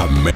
Kame.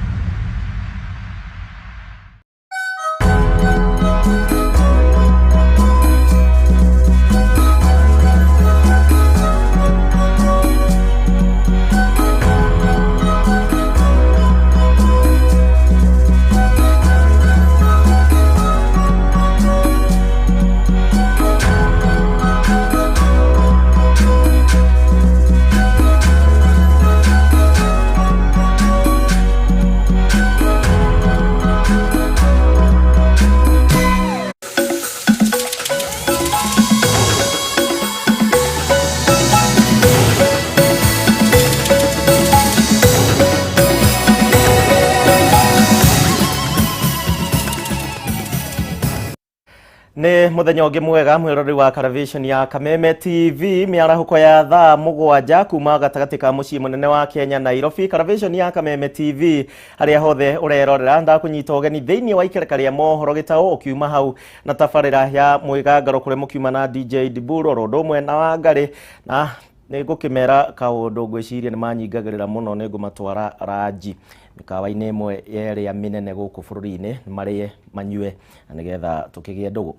Nĩ mũthenya ũngĩ mwega mwĩroreri wa Caravation ya Kameme TV mĩarahũko ya thaa 7 kuma gatagatĩ ka mũciĩ mũnene wa Kenya Nairobi. Caravation ya Kameme TV harĩa hothe ũrerorera ndakũnyita ũgeni thĩinĩ wa ikereka rĩa mohoro gĩtaũ ũkiuma hau na tabarĩra ya mwĩgangaro kũrĩa mũkiuma na DJ Diburo ro ũndũ ũmwe na Wangarĩ na nĩ ngũkĩmera kaũndũ ngwĩciria nĩ manyingagĩrĩra mũno nĩ ngũmatwara ranji mĩkawa-inĩ ĩmwe ĩrĩa mĩnene gũkũ bũrũri-inĩ marĩe manyue na nĩgetha tũkĩgĩe ndũgũ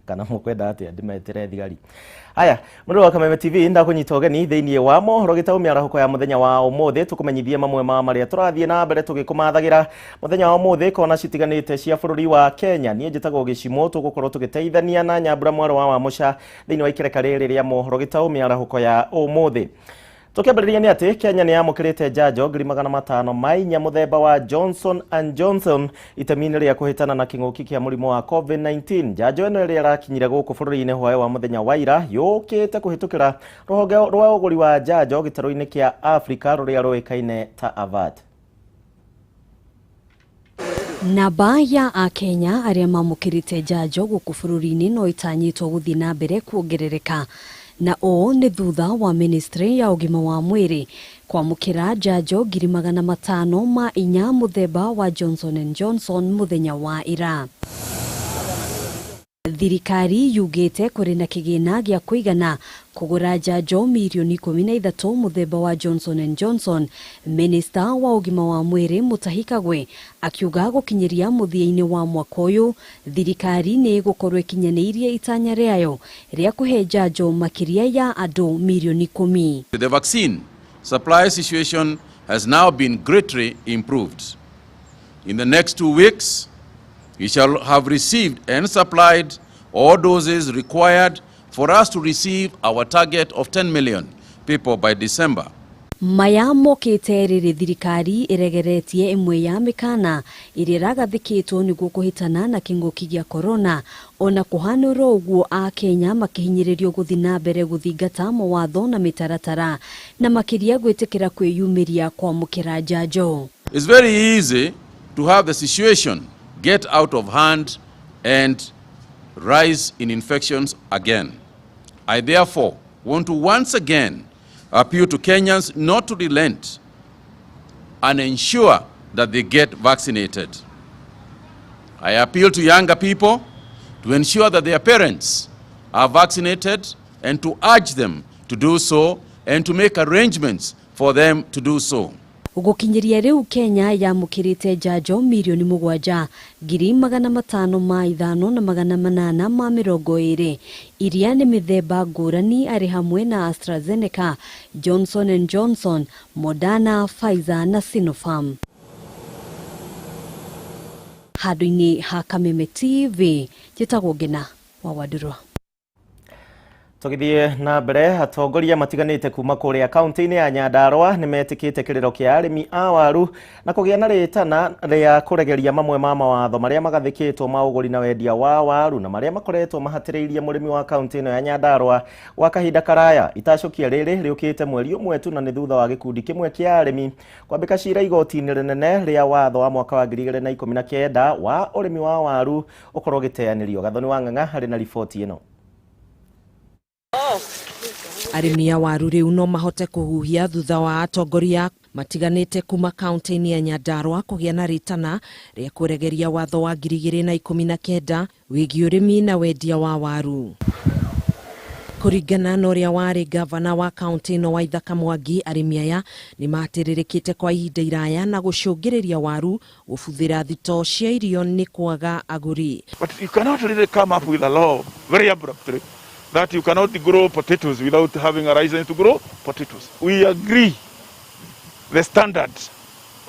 kana mukwenda atia ndimetire thigari. Aya mũndũ wa Kameme TV ndakunyita ũgeni thĩinĩ wa mohoro gĩtaũ mĩarahũko ya mũthenya wa ũmũthĩ tũkũmenyithie mamwe ma marĩa tũrathiĩ na mbere tũgĩkũmathagira mũthenya wa ũmũthĩ kona citiganĩte cia bũrũri wa Kenya. Niĩ njĩtagwo Gĩcimo tũgũkorwo tũgĩteithania na Nyambura mwarĩ wa Wamũca thĩinĩ wa ikereka rĩrĩ rĩa mohoro gĩtaũ mĩarahũko ya ũmũthĩ. Tukiambĩrĩria nĩ atĩ Kenya nĩ yamũkĩrĩte njanjo 504 mũthemba wa Johnson and Johnson itemi-inĩ rĩa kũhĩtana na kĩng'ũki kĩa mũrimũ wa COVID-19. Njanjo ĩno ĩrĩa ĩrakinyire gũkũ bũrũri-inĩ hwaĩ wa mũthenya wa ira yũkĩte kũhĩtũkĩra rũhonge rwa ũgũri wa njanjo gĩtarũ-inĩ kĩa Afrika rũrĩa rũĩkaine ta AVAT. Namba ya akenya arĩa mamũkĩrĩte njanjo gũkũ bũrũri-inĩ no ĩtanyĩtwo gũthiĩ na mbere kuongerereka na ũũ nĩ thutha wa ministry ya ũgima wa mwĩrĩ kwamũkĩra njanjo 504 mũthemba wa Johnson and Johnson mũthenya wa ira. Thirikari yugĩte kũrĩ na kĩgĩna gĩa kũigana kũgũra njanjo mirioni 13 mũthemba wa Johnson and Johnson. Minister wa ũgima wa mwĩrĩ Mutahi Kagwe akiuga gũkinyĩria mũthia-inĩ wa mwaka ũyũ thirikari nĩ ĩgũkorwo ĩkinyanĩirie itanya rĩayo rĩa kũhe njanjo makĩria ya andũ mirioni 10. The vaccine supply situation has now been greatly improved. In the next 2 weeks, we shall have received and supplied all doses required for us to receive our target of 10 million people by December. Maya mokĩte rĩrĩ thirikari ĩregeretie ĩmwe ya mĩkana ĩrĩa ĩragathĩkĩtwo nĩguo kũhĩtana na kĩng'ũki gĩa corona. Ona kũhanũrwo ũguo akenya makĩhinyĩrĩrio gũthiĩ na mbere gũthingata mawatho na mĩtaratara na makĩria gwĩtĩkĩra kwĩyumĩria kwamũkĩra njanjo. It's very easy to have the situation get out of hand and rise in infections again. I therefore want to once again appeal to Kenyans not to relent and ensure that they get vaccinated. I appeal to younger people to ensure that their parents are vaccinated and to urge them to do so and to make arrangements for them to do so. Gũkinyĩria rĩu Kenya yamũkĩrĩte njanjo mirioni 7 505 na 820 iria nĩ mĩthemba ngũrani arĩ hamwe na AstraZeneca, Johnson and Johnson, Moderna, Pfizer na Sinopharm. Handũ-inĩ ha Kameme TV njĩtagwo Ngina wa Wandurwa. Tũgĩthiĩ na mbere atongoria matiganĩte kuma kũrĩa kaunti-inĩ ya Nyandarua nĩ metĩkĩte kĩrĩro kĩa arĩmi a waru na kũgĩa na rĩtana rĩa kũregeria mamwe ma mawatho marĩa magathĩkĩtwo ma ũgũri na wendia wa waru na marĩa makoretwo mahatĩrĩirie mũrĩmi wa kaunti ĩno ya Nyandarua gwa kahinda karaya. Itacũkia rĩrĩ rĩũkĩte mweri ũmwe tu na nĩ thutha wa gĩkundi kĩmwe kĩa arĩmi kwambĩka cira igoti-inĩ rĩnene rĩa watho wa mwaka wa 2019 wa ũrĩmi wa waru ũkorwo ũgĩteanĩrio. Gathoni wa Ng'ang'a harĩ na riboti ĩno. Arĩmi a waru rĩu no mahote kũhuhia thutha wa atongoria matiganĩte kuma kaunti-inĩ ya Nyandarua kũgĩa na rĩtana rĩa kũregeria watho wa 2019 wĩgiĩ ũrĩmi na wendia wa waru. Kũringana na ũrĩa warĩ gavana wa kaunti ĩno Waithaka Mwangi, arĩmi aya nĩ matĩrĩrĩkĩte kwa ihinda iraya na gũcũngĩrĩria waru gũbuthĩra thitoo cia irio nĩ kwaga agũri. But you cannot really come up with a law very abruptly that you cannot grow potatoes without having a license to grow potatoes. We agree the standard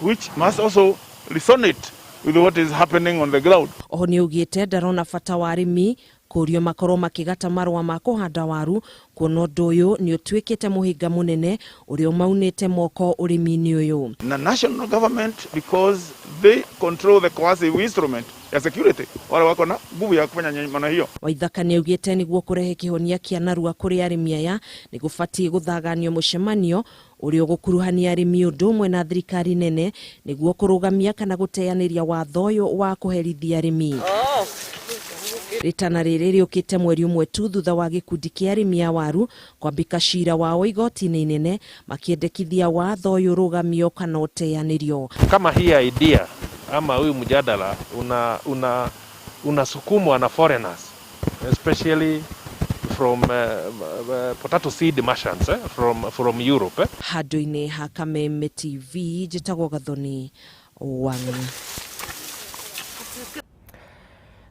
which must also resonate with what is happening on the ground. Oho nĩ augĩte ndarona bata wa arĩmi kũrio makorwo makĩgata marũa ma kũhanda waru kuona ũndũ ũyũ nĩ ũtuĩkĩte mũhĩnga mũnene ũrĩa ũmaunĩte moko ũrĩmi-inĩ ũyũ. Na national government, because they control the coercive instrument ya security, wale wako na nguvu ya kufanya maana hiyo. Waithaka nĩ augĩte nĩguo kũrehe kĩhonia kĩa narua kũrĩ arĩmi aya nĩ gũbatiĩ gũthaganio mũcemanio ũrĩa ũgũkuruhania arĩmi ũndũ ũmwe na thirikari nene nĩguo kũrũgamia kana gũteanĩria watho ũyũ wa kũherithia arĩmi. Rĩtana rĩrĩ rĩũkĩte mweri ũmwe tu thutha wa gĩkundi kĩa arĩmi a waru kwambĩka cira wao igoti-inĩ inene makĩendekithia watho ũyũ ũrũgamio kana ũteanĩrio. Kama hii idea ama huyu mjadala una una unasukumwa na foreigners, especially from potato seed merchants, from Europe. Handũ-inĩ ha Kameme TV, njĩtagwo Gathoni Wang'ang'a.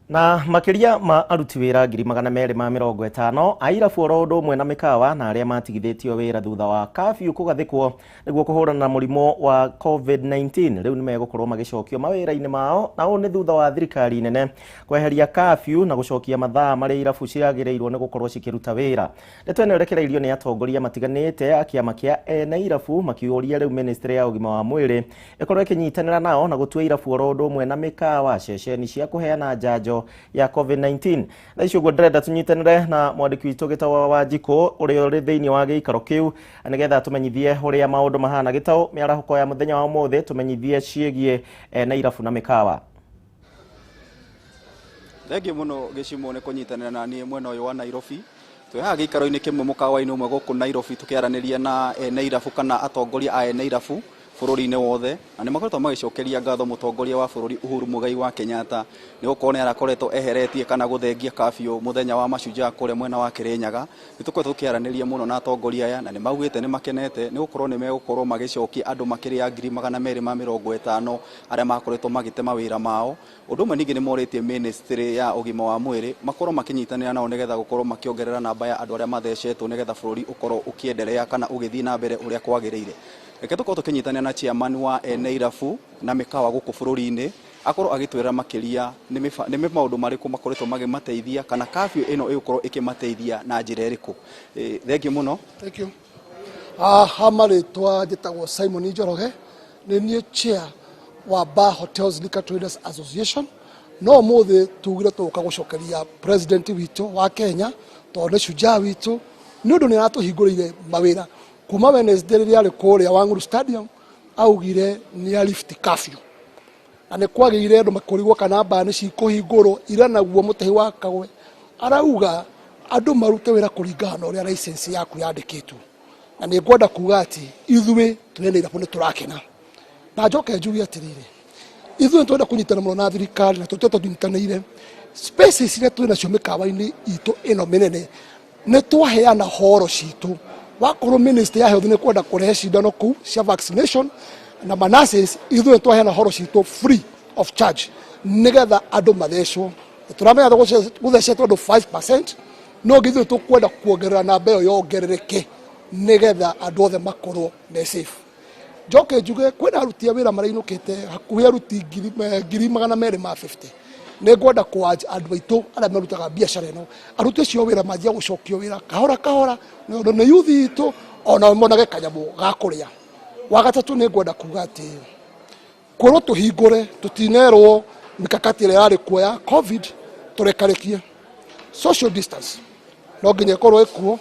Na makĩria ma aruti wĩra 250,000 a irabu oro ũndũ ũmwe na mĩkawa na arĩa matigithĩtio wĩra thutha wa curfew kũgathĩkwo nĩguo kũhũrana na mũrimũ wa COVID-19 rĩu nĩmegũkorwo magĩcokio mawĩra-inĩ mao, na ũũ nĩ thutha wa thirikari nene kweheria curfew na gũcokia mathaa marĩa irabu ciagĩrĩirwo nĩ gũkorwo cikĩruta wĩra. Ndeto ĩno ĩrekereirio nĩ atongoria matiganĩte a kĩama kĩa ene irabu makĩũria rĩu ministry ya ũgima wa mwĩrĩ ĩkorwo ĩkĩnyitanĩra nao na gũtua irabu oro ũndũ ũmwe na mĩkawa ceceni cia kũheana njanjo ya COVID-19. Thaa ici ũguo ndĩrenda tũnyitanĩre na mwandĩki witũ Gĩtaũ wa Wanjikũ ũrĩa ũrĩ thĩinĩ wa gĩikaro kĩu nĩgetha tũmenyithie ũrĩa maũndũ mahana. Gĩtaũ, mĩarahũko ya mũthenya wa ũmũthĩ tũmenyithie ciĩgiĩ ene irabu na mĩkawa. Thengiũ mũno Gĩcimo nĩ kũnyitanĩra na niĩ mwena ũyũ wa Nairobi. Twĩ haha gĩikaro-inĩ kĩmwe mũkawa-inĩ ũmwe gũkũ Nairobi tũkĩaranĩria na ene irabu kana atongoria a ene irabu bũrũri-inĩ wothe, na nĩ makoretwo magĩcokeria ngatho mũtongoria wa bũrũri Uhuru Muigai wa Kenyatta nĩ gũkorwo nĩ arakoretwo eheretie kana gũthengia curfew mũthenya wa mashujaa kũrĩa mwena wa Kirinyaga. Nĩ tũkoretwo tũkĩaranĩria mũno na atongoria aya na nĩ maugĩte nĩ makenete nĩ gũkorwo nĩ megũkorwo magĩcokia andũ makĩria ya 250,000 arĩa makoretwo magĩte mawĩra mao. Ũndũ ũmwe ningĩ nĩ morĩtie ministry ya ũgima wa mwĩrĩ makorwo makĩnyitanĩra nao nĩgetha gũkorwo makĩongerera namba ya andũ arĩa mathecetwo nĩgetha bũrũri ũkorwo ũkĩenderea kana ũgĩthiĩ na mbere ũrĩa kwagĩrĩire. Reke tũkorwo tũkĩnyitanĩra na chairman wa ene irabu na mĩkawa gũkũ bũrũri-inĩ akorwo agĩtwĩra makĩria nĩ maũndũ marĩkũ makoretwo magĩmateithia kana curfew ĩno ĩgũkorwo ĩkĩmateithia na njĩra ĩrĩkũ. Thengiũ mũno. Thank you. Ha marĩtwa njĩtagwo Simon Njoroge, nĩ niĩ chair wa Bar Hotels Liquor Traders Association. No ũmũthĩ tugire tũgũka gũcokeria president witũ wa Kenya tondũ nĩ shujaa witũ nĩ ũndũ nĩ aratũhingũrĩire mawĩra kuma Wednesday rĩrĩa arĩ kũrĩa Wang'uru Stadium augire nĩ a lift curfew na nĩ kwagĩire andũ makũrigwo kana mbaa nĩ cikũhingũrwo ira, naguo Mũtahi wa Kagwe arauga andũ marute wĩra kũringana na ũrĩa license yaku yandĩkĩtwo. Na nĩ ngwenda kuga atĩ ithuĩ twĩ na irabu nĩ tũrakena, na njoke njuge atĩrĩrĩ, ithuĩ nĩ twenda kũnyitana mũno na thirikari na tũtũte tũnyitanĩire spaces iria twĩ nacio mĩkawa-inĩ itũ ĩno mĩnene nĩ twaheana horo citũ. Wakorwo ministry ya health nĩ kwenda kũrehe cindano kũu cia vaccination na manases, ithuĩ nĩ twaheana horo citũ free of charge nĩgetha andũ mathecwo. Tũramenya gũthecetwo andũ 5%, no ithuĩ tũkwenda kuongerera namba ĩyo yongerereke nĩgetha andũ othe makorwo me safe. Njoke njuge kwĩna aruti a wĩra marainũkĩte hakuhĩ aruti 250,000. Nĩ ngwenda kũanja andũ aitũ arĩa marutaga biacara ĩno, aruti acio wĩra manjia gũcokio wĩra kahora kahora nĩ ũndũ nĩ yuthi itũ ona monage kanyamũ ga kũrĩa. Wa gatatũ nĩ ngwenda kuga atĩ kwĩrwo tũhingũre tũtinerwo mikakati ĩrĩa yarĩ kuo ya COVID tũrekarĩkie social distance no nginya ĩkorwo ĩkuo,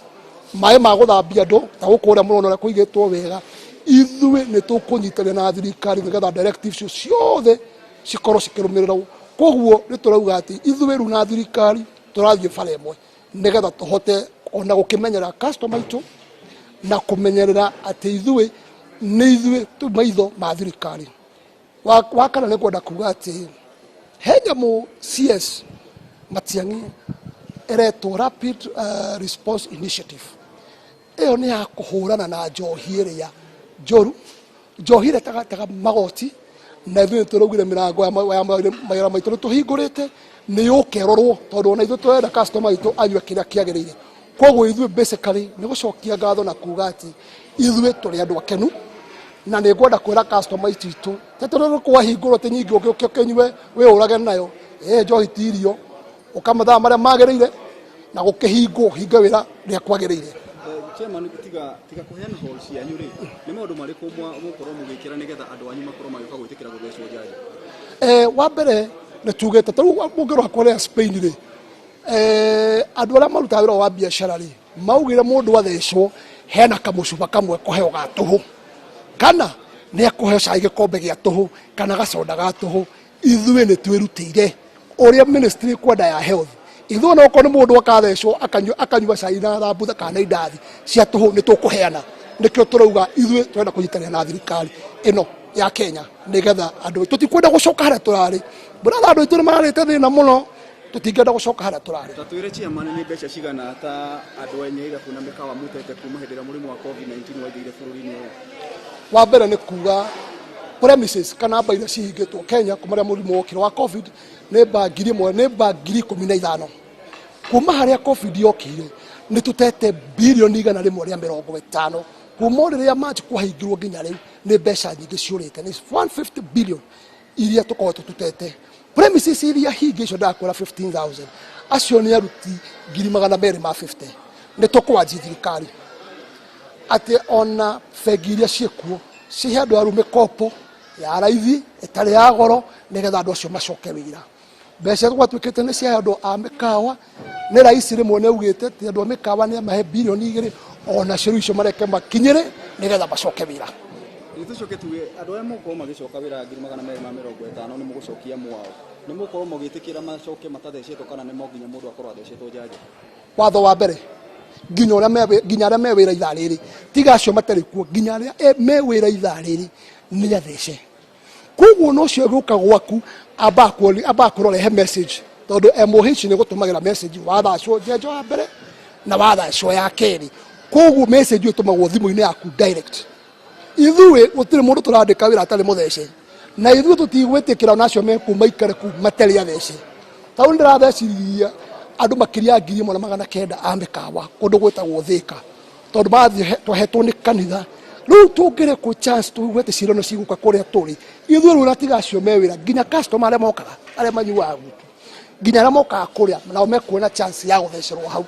maĩ ma gũthambia andũ ta gũkũ ũrĩa mũrona ũrĩa kũigĩtwo wega. Ithuĩ nĩ tũkũnyitanĩra na thirikari nĩgetha directives icio ciothe cikorwo cikĩrũmĩrĩrwo. Koguo nĩ tũrauga atĩ ithuĩ rĩu na thirikari tũrathiĩ bara ĩmwe nĩgetha tũhote ona gũkĩmenyerera customer aitũ na kũmenyerera atĩ ithuĩ nĩ ithuĩ tu maitho ma thirikari. Wa kana nĩ kwenda kuga atĩ he nyamũ CS Matiang'i Ĩretwo Rapid Response Initiative. Ĩyo nĩ ya kũhũrana na njohi ĩrĩa njũru, njohi ĩrĩa ĩtagataga magoti, na ithuĩ nĩ tũraugire mĩrango ya mawĩra maitũ nĩ tũhingũrĩte, nĩ yũke ĩrorwo, tondũ ona ithuĩ tũrenda customer witũ anyue kĩrĩa kĩagĩrĩire. Koguo ithuĩ basically nĩ gũcokia ngatho na kuga atĩ ithuĩ tũrĩ andũ akenu, na nĩ ngwenda kwĩra customer itũ tondũ kwahingũrwo ti nyingĩ ũngĩ ũkĩnyue wĩũrage nayo, njohi ti irio, ũka mathaa marĩa magĩrĩire na gũkĩhingwo hinge wĩra rĩrĩa kwagĩrĩire. Chairman, tiga kũheana hall cianyu rĩ, nĩ maũndũ marĩkũ mũgũkorwo mũgĩkĩra nĩgetha andũ anyu makorwo magĩũka gwĩtĩkĩra gũthecwo njanjo? Wa mbere nĩ tugĩte ta rĩu mũngĩrora kũrĩa Spain rĩ, andũ arĩa marutaga wĩra wa biacara rĩ, maugire mũndũ athecwo hena kamũcuba kamwe kũheo ga tũhũ, kana nĩ ekũheo cai gĩkombe gĩa tũhũ kana gacoda ga tũhũ. Ithuĩ nĩ twĩrutĩire ũrĩa ministry kwenda ya health, ithuĩ no okorwo nĩ mũndũ akathecwo akanyua cai na thambutha kana indathi cia tũhũ nĩ tũkũheana. Nĩkĩo tũrauga ithuĩ tũrenda kũnyitanĩra na thirikari ĩno ya Kenya nĩgetha andũ tũtikwenda gũcoka harĩa tũrarĩ. Brother, andũ aitũ nĩ mararĩte thĩna mũno, tũtingĩenda gũcoka harĩa tũrarĩ. Ta twĩre chairman, nĩ mbeca cigana ta andũ enye irabu na mĩkawa mũtete kuma hĩndĩ ĩrĩa mũrimũ wa COVID-19 waingĩrire bũrũri-inĩ ũyũ? Wa mbere nĩ kuga premises kana mba iria cihingĩtwo Kenya kuma rĩrĩa mũrimũ wokire wa COVID nĩ mba 1000, nĩ mba 15,000. Kuma harĩa COVID yokire nĩ tũtete 150 bilioni. Kuma o rĩrĩa March kwahingirwo nginya rĩu nĩ mbeca nyingĩ ciũrĩte, nĩ 150 billion iria tũkoretwo tũtete. Premises iria hinge icio ndakwĩra 15,000, acio nĩ aruti 250,000. Nĩ tũkwanjia thirikari atĩ ona bengi iria ciĩkuo cihe andũ aru mĩkopo ya raithi ĩtarĩ ya goro nĩgetha andũ acio macoke wĩra. Mbeca gwatuĩkĩte nĩ cia andũ a mĩkawa, nĩ raisi rĩmwe nĩ augĩte atĩ andũ a mĩkawa nĩ amahe 2 bilioni, ona cio rĩu icio mareke makinyĩre nĩgetha macoke wĩra. Nĩ tũcoke tuge andũ arĩa mũgũkorwo magĩcoka wĩra 250,000 nĩ mũgũcokia mwao, nĩ mũgũkorwo mũgĩtĩkĩra macoke matathecetwo kana nĩ mo nginya mũndũ akorwo athecetwo njanjo? Watho wa mbere, nginya ũrĩa nginya arĩa me wĩra ithaa rĩrĩ, tiga acio matarĩ kuo, nginya arĩa me wĩra ithaa rĩrĩ nĩ athece. Koguo no ũcio gũka gwaku ambaga kũrorehe message, tondũ MOH nĩ gũtũmagĩra message wathacwo njanjo ya mbere na wathacwo ya kerĩ. Koguo message ĩyo ĩtũmagwo thimũ-inĩ yaku direct. Ithuĩ gũtirĩ mũndũ tũrandĩka wĩra atarĩ mũthece, na ithuĩ tũtigwĩtĩkĩra ona acio mekuu maikare kuu matarĩ athece. Tau nĩ ndĩratheciria andũ makĩria ya 1900 a mĩkawa kũndũ gwĩtagwo Thĩka, tondũ mathiĩ twahetwo nĩ kanitha. Rĩu tũngĩrekwo chance tũigue atĩ ciĩrano cigũka kũrĩa tũrĩ ithuĩ, rĩu na tiga acio me wĩra, nginya customer arĩa mokaga, arĩa manyuaga gwitũ, nginya arĩa mokaga kũrĩa nao mekuona chance ya gũthecerwo hau.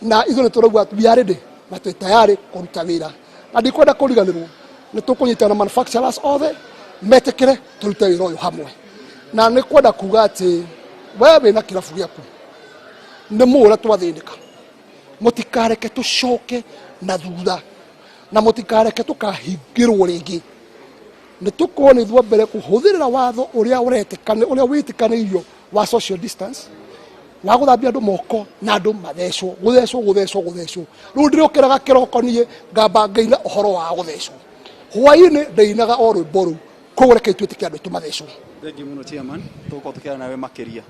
Na ithuĩ nĩ tũrauga we are ready na twĩ tayari kũruta wĩra, na ndikwenda kũriganĩrwo nĩ tũkũnyitana na manufacturers othe metĩkĩre tũrute wĩra ũyũ hamwe. Na nĩ kwenda kuga atĩ we wĩna kĩrabu gĩaku nĩ mũĩ ũrĩa twathĩnĩka, mũtikareke tũcoke na thutha na mũtikareke tũkahingĩrwo rĩngĩ. Nĩ tũkorwo nĩ ithuĩ mbere kũhũthĩrĩra watho ũrĩa ũretĩkana, ũrĩa wĩtĩkanĩirio wa social distance, wa gũthambia andũ moko na andũ mathecwo, gũthecwo, gũthecwo, gũthecwo. Rĩu ndĩrĩũkĩraga kĩroko niĩ ngamba ngaina ũhoro wa gũthecwo, hwaĩ-inĩ ndĩinaga o rwĩmbo rũu. Koguo reke twĩtĩke andũ aitũ mathecwo. Thengiũ mũno chairman, tũgũkorwo tũkĩaria nawe makĩria.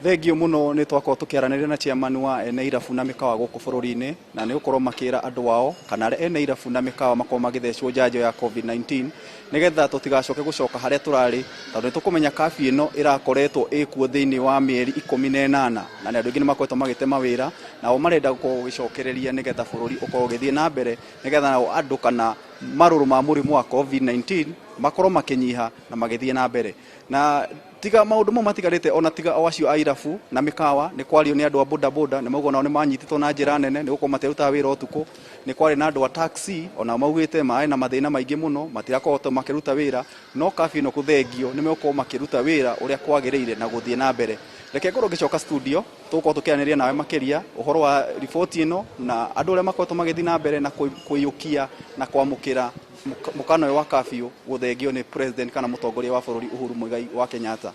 Thengiũ mũno, nĩ twakorwo tũkĩaranĩria na chairman wa ene irabu na mĩkawa gũkũ bũrũri-inĩ, na nĩ gũkorwo makĩra andũ ao kana arĩa ene irabu na mĩkawa makorwo magĩthecwo njanjo ya COVID-19 nĩgetha tũtigacoke gũcoka harĩa tũrarĩ, tondũ nĩ tũkũmenya curfew ĩno ĩrakoretwo ĩkuo thĩinĩ wa mĩeri 18, na nĩ andũ aingĩ nĩ makoretwo magĩte mawĩra, nao marenda gũkorwo gũgĩcokereria nĩgetha bũrũri ũkorwo ũgĩthiĩ na mbere, nĩgetha nao andũ kana marũrũ ma mũrimũ wa COVID-19 makorwo makĩnyiha na magĩthiĩ na mbere. Na tiga maũndũ mau matigarĩte, ona tiga o acio a irabu na mĩkawa, nĩ kwario nĩ andũ a bodaboda, nĩ mauga onao nĩ manyitĩtwo na njĩra nene nĩ gũkorwo matiarutaga wĩra ũtukũ. Nĩ kwarĩ na andũ a taxi, onao maugĩte marĩ na mathĩna maingĩ mũno, matirakoretwo makĩruta wĩra, no curfew ĩno kũthengio nĩ megũkorwo makĩruta wĩra ũrĩa kwagĩrĩire na gũthiĩ na mbere. Reke ngorwo ngĩcoka studio, tũgũkorwo tũkĩaranĩria nawe makĩria ũhoro wa riboti ĩno na andũ arĩa makoretwo magĩthiĩ na mbere na kũiyũkia na kwamũkĩra mũkana ũyũ wa curfew gũthengio nĩ president kana mũtongoria wa bũrũri Uhuru Muigai wa Kenyatta.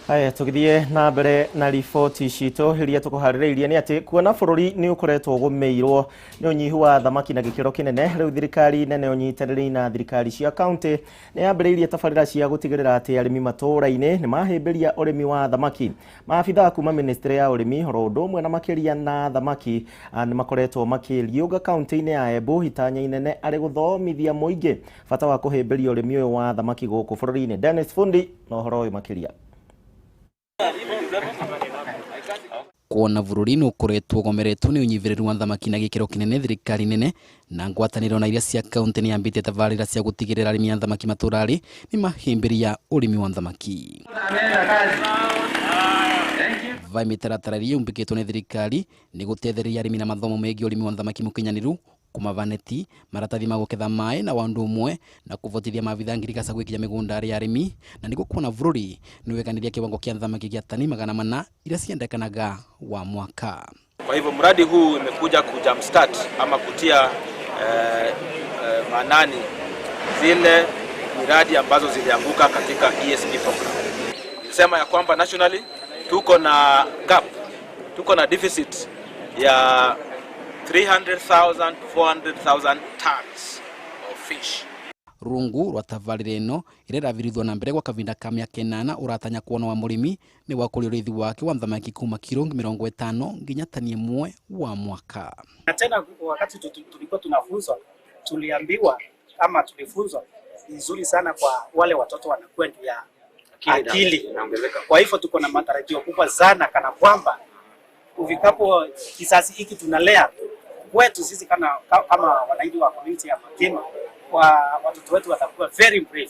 Haya, tũgĩthiĩ na mbere na riboti citũ iria tũkũharĩrĩirie nĩ atĩ kuona bũrũri nĩ ũkoretwo ũgũmĩirwo nĩ ũnyihu wa thamaki na gĩkĩro kĩnene, rĩu thirikari nene ũnyitanĩri na thirikari cia kaunti nĩ yambĩrĩirie tabarĩra cia gũtigĩrĩra atĩ arĩmi matũũra-inĩ nĩ mahĩmbĩria ũrĩmi wa thamaki. Maabithaa kuma ministry ya ũrĩmi oro ũndũ ũmwe na makĩria na thamaki nĩ makoretwo makĩriũnga kaunti-inĩ ya Embu itanya inene arĩ gũthomithia mũingĩ bata wa kũhĩmbĩria ũrĩmi ũyũ wa thamaki gũkũ bũrũri-inĩ. Dennis Fundi na ũhoro ũyũ makĩria. Kuona bũrũri nĩ ũkoretwo ũgomeretwo nĩ ũnyivĩrĩru wa thamaki na gĩkĩro kĩnene, thirikari nene na ngwatanĩro na iria cia kaunti nĩ yambĩtie tabarĩra cia gũtigĩrĩra arĩmi a thamaki matũũra-rĩ nĩ mahĩmbĩria ũrĩmi wa thamaki. Vai mĩtaratara ĩrĩa yũmbĩkĩtwo nĩ thirikari nĩ gũtethereria arĩmi na mathomo megiĩ ũrĩmi wa thamaki mũkinyanĩru, kumavaneti maratathi ma gũketha maĩ na wandu ũmwe na kũvotithia maabithaa ngirigaca gwĩkinya mĩgũnda ya arĩmi, na nĩguo kuona bũrũri nĩ weganĩria kiwango kĩa thamaki gĩa tani 400 iria ciendekanaga wa mwaka. Kwa hivyo mradi huu umekuja kujumpstart ama kutia maanani zile miradi ambazo zilianguka katika ESP program. Nilisema ya kwamba nationally tuko na gap, tuko na deficit ya 300,000 to 400,000 tons of fish. Rungu rwa tabarĩra ĩno ĩrĩa ĩravirithwo na mbere gwa kavinda ka mĩaka 8 ũratanya kuona wa mũrĩmi nĩ wa kũrĩa ũrĩithi wake wa thamaki kuma kiro 50 nginya tani 1 wa mwaka. Na tena wakati tulikuwa tunafunzwa, tuliambiwa ama tulifunzwa ni nzuri sana kwa wale watoto wanakuwa ndio ya akili. Kwa hivyo tuko na matarajio kubwa sana kana kwamba ufikapo kizazi hiki tunalea kwetu sisi kama wananchi wa community ya Makima, kwa watoto wetu watakuwa very brave.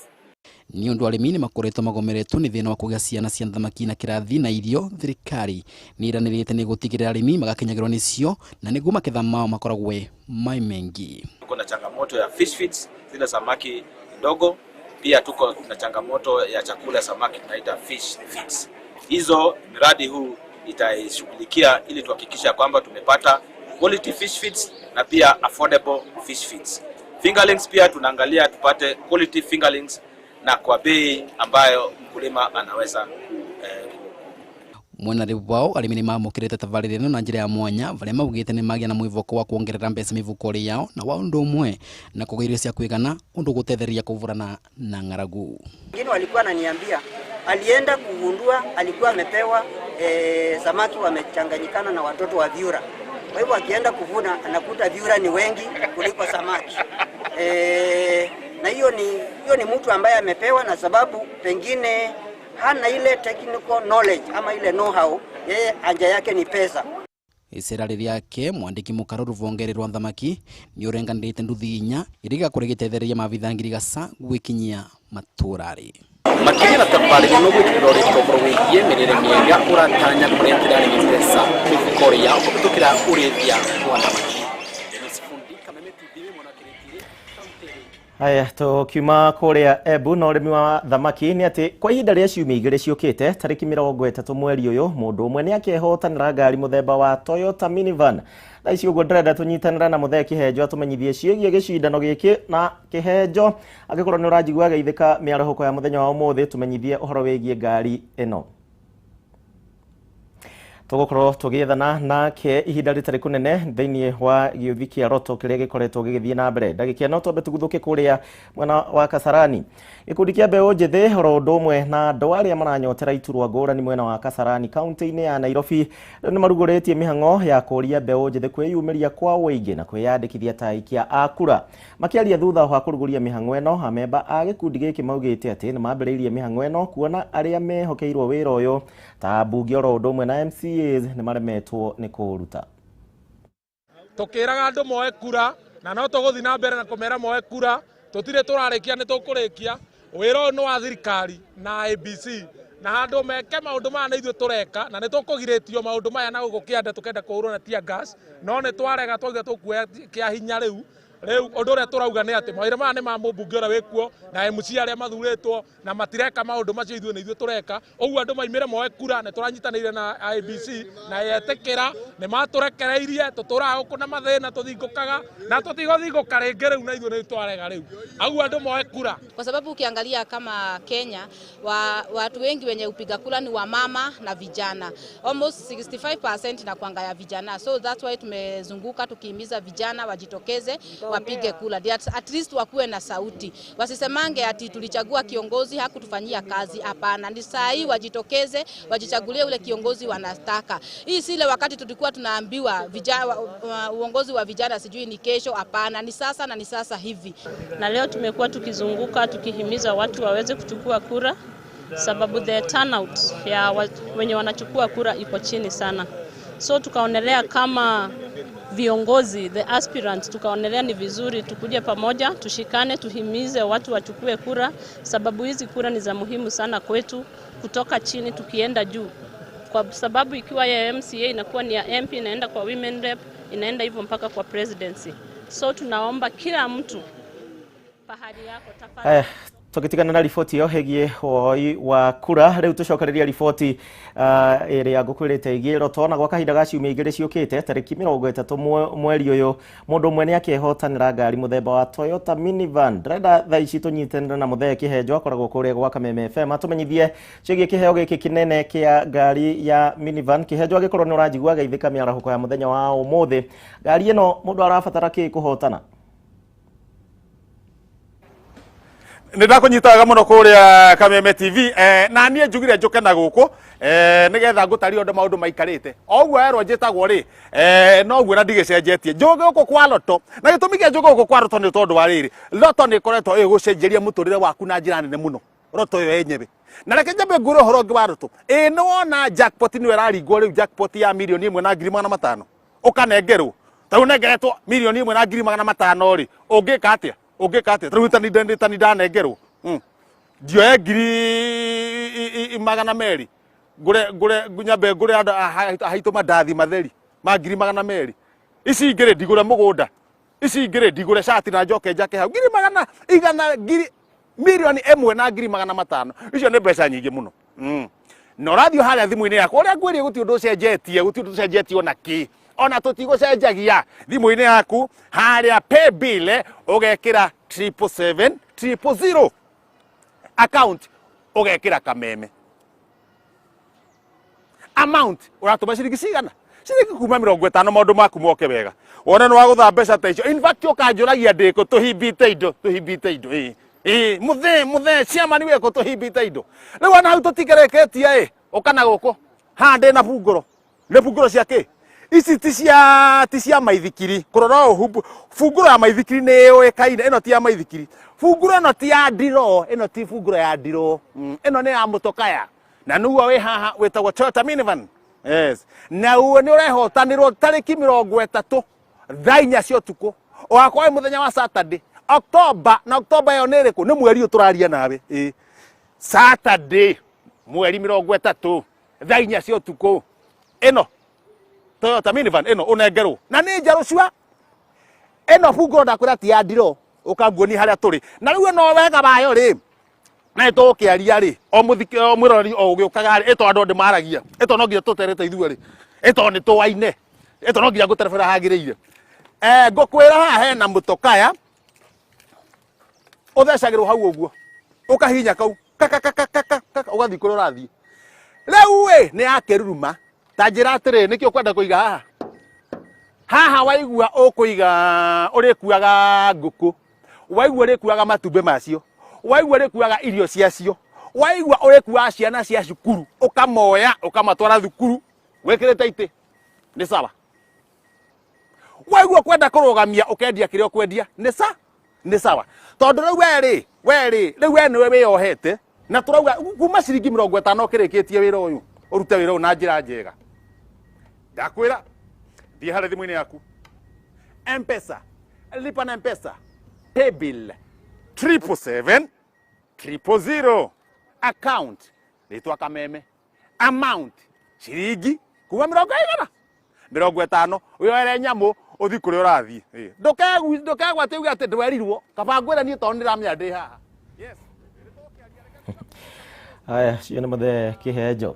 Ni undu arĩmi nĩ makoretwo magomeretwo nĩ thĩna wa kũgĩa ciana cia thamaki na kĩrathi na irio, thirikari nĩ ĩranĩrĩte nĩ gũtigĩrĩra arĩmi magakinyagĩrwo nĩcio na nĩguo maketha mao makoragwe mai mengi. Tuko na changamoto ya fish feeds, zile samaki ndogo. Pia tuko na changamoto ya chakula samaki tunaita fish feeds. Hizo miradi huu itaishughulikia ili tuhakikisha kwamba tumepata quality fish feeds na pia affordable fish feeds. Fingerlings pia tunaangalia tupate quality fingerlings na kwa bei ambayo mkulima anaweza Mwena wao arĩmi nĩ mamũkĩrĩte tabarĩra ĩno na njĩra ya mwanya varĩa maugĩte nĩ magĩa na mwĩvoko wa kuongerera mbeca mĩvuko-inĩ yao na wa ũndũ ũmwe na kũgĩa irio cia kũigana ũndũ gũtethereria kũvũrana na ng'aragu. Wengine walikuwa ananiambia alienda kugundua alikuwa amepewa samaki wamechanganyikana na watoto wa vyura. Kwa hivyo akienda kuvuna anakuta vyura ni wengi kuliko samaki. Na hiyo ni mtu ambaye amepewa, na sababu pengine hana ile technical knowledge ama ile know-how, yeye anja yake ni pesa. Icera rĩake mwandĩki mũkaro rũvonge rwa thamaki nĩ ũrenganĩrĩte nduthi 4 iria igakorwo igĩtethereria maabithaa ngirigaca gwĩkinyia matũũra-rĩ. Makĩria na tabarĩra ĩno gwĩkĩrĩra ũrĩtwo ũhoro wĩgiĩ mĩrĩre mĩega ũratanya kũrehera arĩmi mbeca mĩhuko-inĩ yao kũhĩtũkĩra ũrĩithia wa thamaki. Dennis Fundi, Kameme TV, mwena wa Kĩrĩtiri, kaunti. Haya, tukiuma kũrĩa Embu na ũrĩmi wa thamaki nĩ atĩ kwa ihinda rĩa ciumia 2 ciũkĩte tarĩki 30 mweri ũyũ mũndũ ũmwe nĩ akehotanĩra ngari mũthemba wa Toyota Minivan. Thaa ici ũguo ndĩrenda tũnyitanĩra na Mũthee Kĩhenjo atũmenyithie ciĩgiĩ gĩcindano gĩkĩ na Kĩhenjo angĩkorwo nĩ ũranjigua geithĩka mĩarahũko ya mũthenya wa ũmũthĩ tũmenyithie ũhoro wĩgiĩ ngari ĩno. Tũgũkorwo tũgĩethana nake ihinda rĩtarĩ kũnene thĩinĩ wa gĩũthi kĩa Roto kĩrĩa gĩkoretwo gĩgĩthiĩ na mbere. Ndagĩka ĩno twambe tũguthũke kũrĩa mwena wa Kasarani. Gĩkundi kĩa mbeũ njĩthĩ oro ũndũ ũmwe na andũ arĩa maranyotera iturwa ngũrani mwena wa Kasarani kaunti-inĩ ya Nairobi rĩu nĩ marugũrĩtie mĩhang'o ya kũria mbeũ njĩthĩ kwĩyumĩria kwa ũingĩ na kwĩyandĩkithia ta aikia a kura. Makĩaria thutha wa kũrugũria mĩhang'o ĩno, amemba a gĩkundi gĩkĩ maugĩte atĩ nĩ mambĩrĩirie mĩhang'o ĩno kuona arĩa mehokeirwo wĩra ũyũ ta ambunge oro ũndũ ũmwe na MCAs nĩ maremetwo nĩ kũũruta. Tukiraga andu moe kura na no tuguthi na mbere na kumera moe kura, tutire turarikia ni tukurikia. Wira uyu ni wa thirikari na ABC na handu meke maundu maya nĩ ithuĩ tũreka na nĩ tũkũgirĩtio maundu maya na gũkũ kĩanda tũkenda kũhũrwo na tear gas, no nĩ twarega twauga tũkuoya kĩa hinya rĩu. Rĩu ũndũ ũrĩa tũrauga nĩ atĩ mawĩra maya nĩ ma mũmbunge ũrĩa wĩkuo na MC arĩa mathurĩtwo na matireka maũndũ macio, ithuĩ nĩ ithuĩ tũreka ũguo. Andũ maimĩre moe kura. Nĩ tũranyitanĩire na IEBC na yetĩkĩra nĩ matũrekereirie. Tũtũraga gũkũ na mathĩna, tũthingũkaga na tũtigũthingũka rĩngĩ rĩu, na ithuĩ nĩ twarega rĩu aguo andũ moe kura. Kwa sababu ukiangalia kama Kenya watu wengi wenye upiga kura ni wamama na vijana, almost 65% na kuanga ya vijana, so that's why tumezunguka tukihimiza vijana wajitokeze wapige kura, at least wakuwe na sauti, wasisemange ati tulichagua kiongozi hakutufanyia kazi. Hapana, ni saa hii wajitokeze wajichagulie ule kiongozi wanataka. Hii si ile wakati tulikuwa tunaambiwa vijana, uongozi wa vijana sijui ni kesho. Hapana, ni sasa na ni sasa hivi. Na leo tumekuwa tukizunguka tukihimiza watu waweze kuchukua kura, sababu the turnout ya wenye wanachukua kura iko chini sana. So tukaonelea kama viongozi, the aspirants, tukaonelea ni vizuri tukuje pamoja, tushikane, tuhimize watu wachukue kura, sababu hizi kura ni za muhimu sana kwetu kutoka chini tukienda juu, kwa sababu ikiwa ya MCA inakuwa ni ya MP, inaenda kwa women rep, inaenda hivyo mpaka kwa presidency. So tunaomba kila mtu pahali yako tafadhali. Tũgĩtigana na riboti ĩyo ĩgiĩ woi wa kura, rĩu tũcokereria riboti ĩrĩa ngũkwĩrĩte ĩgiĩ roto. Na gwa kahinda ga ciumia 2 ciũkĩte, tarĩki 30 mweri ũyũ, mũndũ ũmwe nĩ akehotanĩra ngari mũthemba wa Toyota Minivan. Ndĩrenda thaa ici tũnyitanĩre na Mũthee Kĩhenjo, akoragwo kũrĩa gwa Kameme FM, atũmenyithie ciĩgiĩ kĩheo gĩkĩ kĩnene kĩa ngari ya Minivan. Kĩhenjo, angĩkorwo nĩ ũranjigua, geithĩka mĩarahũko ya mũthenya wa ũmũthĩ. Ngari ĩno mũndũ arabatara kĩ kũhotana? Nĩ ndakũnyita wega mũno kũrĩa Kameme TV, na niĩ njugire njũke na gũkũ nĩgetha ngũtarie ũndũ maũndũ maikarĩte. O ũguo werwo njĩtagwo rĩ, noguo na ndigĩcenjetie. Njũke gũkũ kwa Loto, na gĩtũmi kĩa njũke gũkũ kwa Loto nĩ tondũ wa rĩrĩ, Loto nĩ ĩkoretwo ĩgũcenjeria mũtũrĩre waku na njĩra nene mũno. Loto ĩyo yenyewe, na reke nyambe ngwĩre ũhoro ũngĩ wa Loto. Ĩ nĩ wona jackpot nĩyo ĩraringwo rĩu, jackpot ya 1,500,000 ũkanengerwo. Ta rĩu ũnengeretwo 1,500,000 rĩ, ũngĩka atĩa? Ũngĩka atĩa? Ta rĩu tani ndanengerwo, ndioe 200,000 ngũre nyambe ngũre andũ haitũ mandathi matheri ma 200,000. Ici ingĩ rĩ, ndigũre mũgũnda. Ici ingĩ rĩ, ndigũre cati na njoke njake hau. Ngiri magana igana ngiri 1,500,000, icio nĩ mbeca nyingĩ mũno. Na ũrathiĩ harĩa thimũ-inĩ yaku, ũrĩa ngwĩrire, gũtirĩ ũndũ ũcenjetie, gũtirĩ ũndũ ũcenjetie ona kĩ, ona tũtigũcenjagia. Thimũ-inĩ yaku harĩa pay bill ũgekĩra 777 000, account ũgekĩra Kameme, amount ũratũma ciringi cigana? Ciringi kuma 50, maũndũ maku moke wega. Wone nĩ wagũtha mbeca ta icio. In fact, ũkanjũragia ndĩkũ tũhimbite indo, tũhimbite indo. Ĩ ĩ mũthee mũthee ciamani wĩkũ tũhimbite indo rĩu? Ona hau tũtikereketie. Ĩ ũka na gũkũ haha ndĩna bungũro. Nĩ bungũro cia kĩ ici? Ti cia maithikiri. Kũrora ũũ, bungũro ya maithikiri nĩ yũĩkaine. Ĩno ti ya maithikiri. Bungũro ĩno ti ya ndiro, ĩno ti bungũro ya ndiro. Ĩno nĩ ya mũtokaya, na nĩguo wĩ haha wĩtagwo Toyota Minivan. Yes, na uo nĩ ũrehotanĩrwo tarĩki 30 thaa 4 cia ũtukũ, ũgakorwo wĩ mũthenya wa Saturday, October. Na October ĩyo nĩ ĩrĩkũ? Nĩ mweri ũyũ tũraria nawe. Ĩ Saturday mweri 30 thaa 4 cia ũtukũ, ĩno Toyota Minivan ĩno ũnengerwo, na nĩ njerũ cua. Ĩno bungũro ndakwĩra ti ya ndiro. Ũkanguonia harĩa tũrĩ. Na rĩu ĩno wega wayo rĩ, na nĩ tũgũkĩaria rĩ, o mũthiki o mwĩroreri o ũgĩũkaga rĩ, ĩto andũ ndĩmaragia, ĩto no nginya tũterete ithuĩ rĩ, ĩto nĩ tũwaine, ĩto no nginya ngũterebera hagĩrĩire. Ngũkwĩra haha hena mũtokaya ũthecagĩrwo hau ũguo, ũkahihinya kau kakakakakaka, ũgathiĩ kũrĩa ũrathiĩ. Rĩu ĩ nĩ ya kĩruruma. Ta njĩra atĩrĩrĩ, nĩkĩ ũkwenda kũiga haha? Haha waigua ũkũiga, ũrĩkuaga ngũkũ, waigua ũrĩkuaga matumbĩ macio, waigua ũrĩkuaga irio ciacio, waigua ũrĩkuaga ciana cia cukuru, ũkamoya ũkamatwara thukuru wĩkĩrĩte itĩ, nĩ sawa. Waigua kwenda kũrũgamia ũkendia kĩrĩa ũkwendia, nĩ sawa, tondũ rĩu we rĩ, we rĩ, rĩu we nĩwe wĩyohete. Na tũrauga kuma ciringi 50 ũkĩrĩkĩtie wĩra ũyũ, ũrute wĩra ũyũ na njĩra njega. Ndakwĩra thiĩ harĩa thimũ-inĩ yaku, Mpesa, lipa na Mpesa, paybill 777 000, account rĩtwa Kameme, amount ciringi kuma mĩrongo igana 50, wĩyoere nyamũ. Ũthiĩ kũrĩa ũrathiĩ. Ndũkegwate uge atĩ ndwerirwo, kaba ngwĩre niĩ tondũ nĩndĩramenya ndĩ haha. Haya, cio nĩ mũthee kĩhenjo.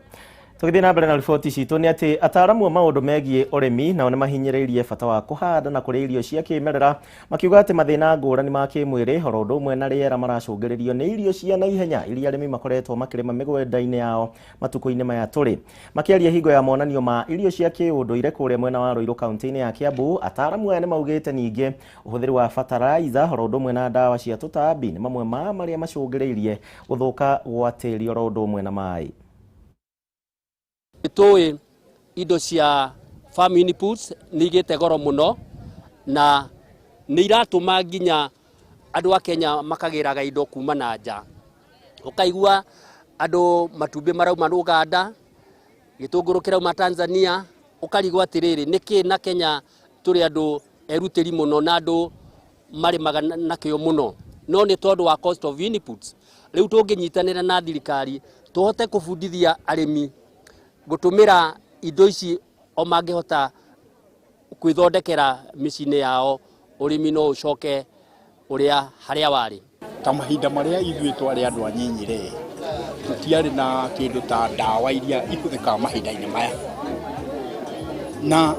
Tũgĩthiĩ na mbere na riboti citũ nĩ atĩ ataaramu a maũndũ megiĩ ũrĩmi nao nĩ mahinyĩrĩirie bata wa kũhanda na kũrĩa irio cia kĩmerera, makiuga atĩ mathĩna ngũrani ma kĩmwĩrĩ oro ũndũ ũmwe na rĩera maracũngĩrĩrio nĩ irio cia naihenya iria arĩmi makoretwo makĩrĩma mĩgũnda-inĩ yao matukũ-inĩ maya tũrĩ. Makĩaria hingo ya monanio ma irio cia kĩũndũire kũrĩa mwena wa Ruiru kaunti-inĩ ya Kiambu, ataaramu aya nĩ maugĩte ningĩ ũhũthĩri wa fertilizer oro ũndũ ũmwe na ndawa cia tũtambi nĩ mamwe ma marĩa macũngĩrĩirie gũthũka gwa tĩri oro ũndũ ũmwe na maĩ. Tũĩ indo cia farm inputs nĩ igĩte goro mũno na nĩ iratũma nginya andũ a Kenya makagĩraga indo kuma na nja. Ũkaigua andũ matumbĩ marauma Uganda, gĩtũngũrũ kĩrauma Tanzania, ũkarigwo atĩrĩrĩ nĩkĩ na Kenya tũrĩ andũ erutĩri mũno na andũ marĩmaga na kĩo mũno, no nĩ tondũ wa cost of inputs. Rĩu tũngĩnyitanĩra na thirikari tũhote kũbundithia arĩmi gũtũmĩra indo ici o mangĩhota kwĩthondekera mĩciĩ-inĩ yao, ũrĩmi no ũcoke ũrĩa harĩa warĩ. Ta mahinda marĩa ithuĩ twarĩ andũ anyinyi rĩ, tũtiarĩ na kĩndũ ta ndawa iria ihũthĩkaga mahinda-inĩ maya, na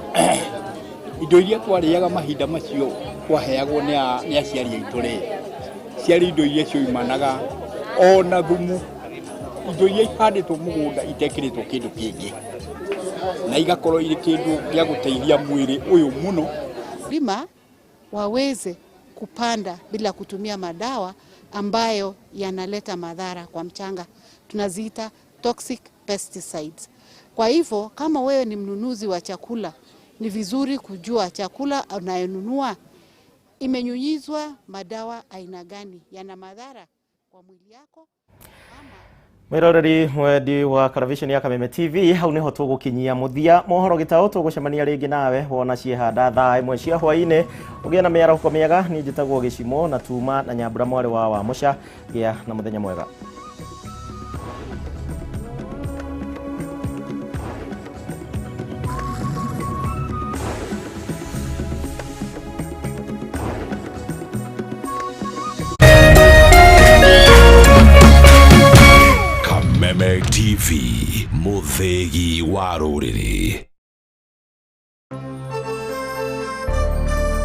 indo iria twarĩaga mahinda macio twaheagwo nĩ aciari aitũ rĩ, ciarĩ indo iria cioimanaga ona thumu, indo iria ihandĩtwo mũgũnda itekĩrĩtwo kĩndũ kĩngĩ, na igakorwo irĩ kĩndũ gĩa gũteithia mwĩrĩ ũyũ mũno. Lima waweze kupanda bila kutumia madawa ambayo yanaleta madhara kwa mchanga, tunaziita toxic pesticides. Kwa hivyo kama wewe ni mnunuzi wa chakula, ni vizuri kujua chakula unayonunua imenyunyizwa madawa aina gani, yana madhara kwa mwili yako. Mwiroreri mwendi wa Television ya Kameme TV, hau niho tũgũkinyia mũthia mohoro gĩtaũ. Tũgũcemania rĩngĩ nawe wona ciĩhanda thaa 1 cia hwaĩ-inĩ. Ũgĩe na mĩarahũko mĩega. Niĩ njĩtagwo Gĩcimo na tuma na Nyambura mwarĩ wa Wamũca. Gĩa na mũthenya mwega. Kameme TV, mũthĩgi wa rũrĩrĩ.